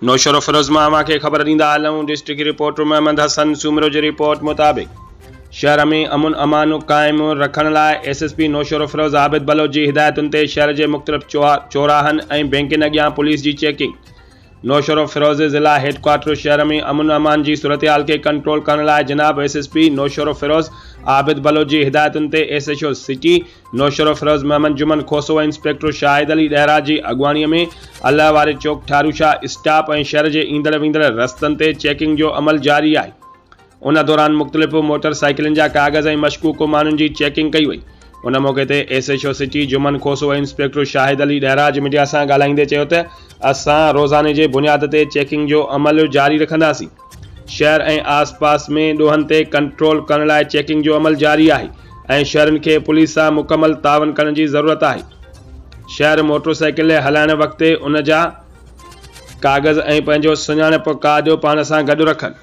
نوشهروفيروز مان اوهان کي خبر ڏيندا هلون ڊسٽرڪٽ رپورٽر محمد حسن سومرو جي رپورٽ مطابق شهر ۾ امن امان قائم رکڻ لاء S S P Naushahro Feroze Abid Baloch جي هدايتن تي شهر جي مختلف چوراهن ۽ بينڪن اڳيان پوليس جي چيڪنگ نوشهروفيروز ضلع هيڊ ڪوارٽر شهر ۾ امن امان جي صورتحال کي ڪنٽرول ڪرڻ لاء جناب S S P Naushahro Feroze Abid Baloch جي هدايتن تي S H O city Naushahro Feroze Muhammad Juman Khoso ۽ inspector Shahid Ali Dahra جي اڳواڻي ۾ الله واري چوڪ ٺاروشاه اسٽاپ ۽ شهر جي ايندڙ ويندڙ رستن تي چيڪنگ جو عمل جاري آهي ان دوران مختلف موٽر سائيڪلن جا ڪاغذ ۽ مشڪوڪ ماڻهن جي چيڪنگ ڪئي وئي ان موقعي تي S H O city Juman Khoso ۽ inspector Shahid Ali Dahraj media سان ڳالهائيندي چيو ته اسان روزاني جي بنياد تي چيڪنگ جو عمل جاري رکنداسين شهر ۽ آس پاس ۾ ڏوهن تي ڪنٽرول ڪرڻ لاء چيڪنگ جو عمل جاري آهي ۽ شهرين کي پوليس سان مڪمل تعاون ڪرڻ جي ضرورت آهي. شهر موٽر سائيڪل هلائڻ وقت ان جا ڪاغذ ۽ پنهنجو سڃاڻپ ڪارڊ پاڻ سان گڏ رکن.